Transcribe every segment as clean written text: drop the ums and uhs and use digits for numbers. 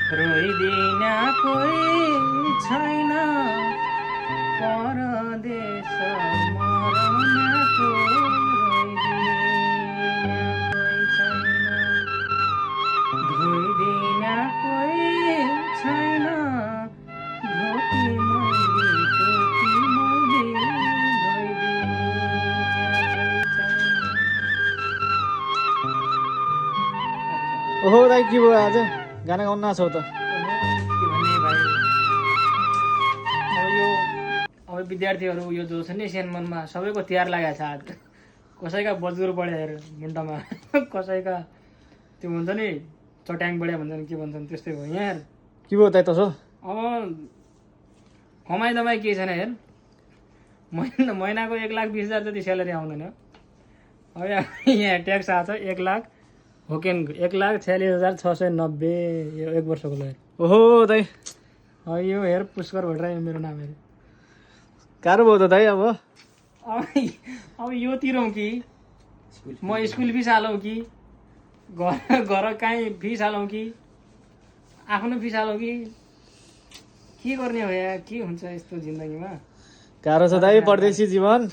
रोइदिन कोही छैन परदेश मरनको रोइदिन कोही छैन धोती मैले ओहो दाइ के भयो आज गाना गाउन नछौ त? के भन्ने भाइ, अब विद्यार्थीहरू यो जो छ नि सानो मनमा सबैको तिहार लागेको छ आज। कसैका बजुर बढ्या हेर हिन्दमा, कसैका त्यो हुन्छ नि चट्याङ बढ्या भन्छन् के भन्छन् त्यस्तै भयो यहाँ। के भयो दाइ तसो? अब कमाइ दमाई केही छैन हेर, महिनाको 1,20,000 जति स्यालेरी आउँदैन। अब यहाँ ट्याक्स आएको छ 1 लाख होकेन 1,46,690 यो 1 वर्षको ल। ओहो दाइ यो हेर पुष्कर भट्टराई मेरो नाम हेर। गाह्रो भयो त दाइ। अब यो तिरौँ कि म स्कुल फिस हालौँ कि घर काहीँ फिस हालौँ कि आफ्नो फिस हालौँ कि के गर्ने हो या के हुन्छ यस्तो जिन्दगीमा। गाह्रो छ दाइ परदेशी जीवन।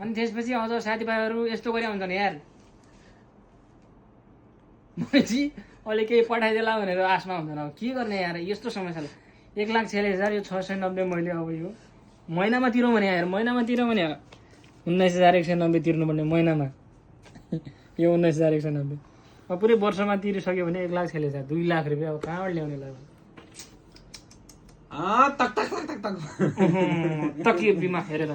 अनि त्यसपछि अझ साथीभाइहरू यस्तो गरे हुन्छन् यार, भनेपछि अहिले केही पठाइदेला भनेर आशमा हुँदैन। अब के गर्ने यार यस्तो समस्या। 1,46,000 यो 690 मैले अब यो महिनामा तिरौँ भने यार, महिनामा तिरौँ भने 19,190 तिर्नुपर्ने महिनामा। यो 19,190 अब पुरै वर्षमा तिरिसक्यो भने 1,46,000 2 लाख रुपियाँ अब कहाँबाट ल्याउने लाग्यो? तक तक तक तक तक तकियो बिमा हेरेर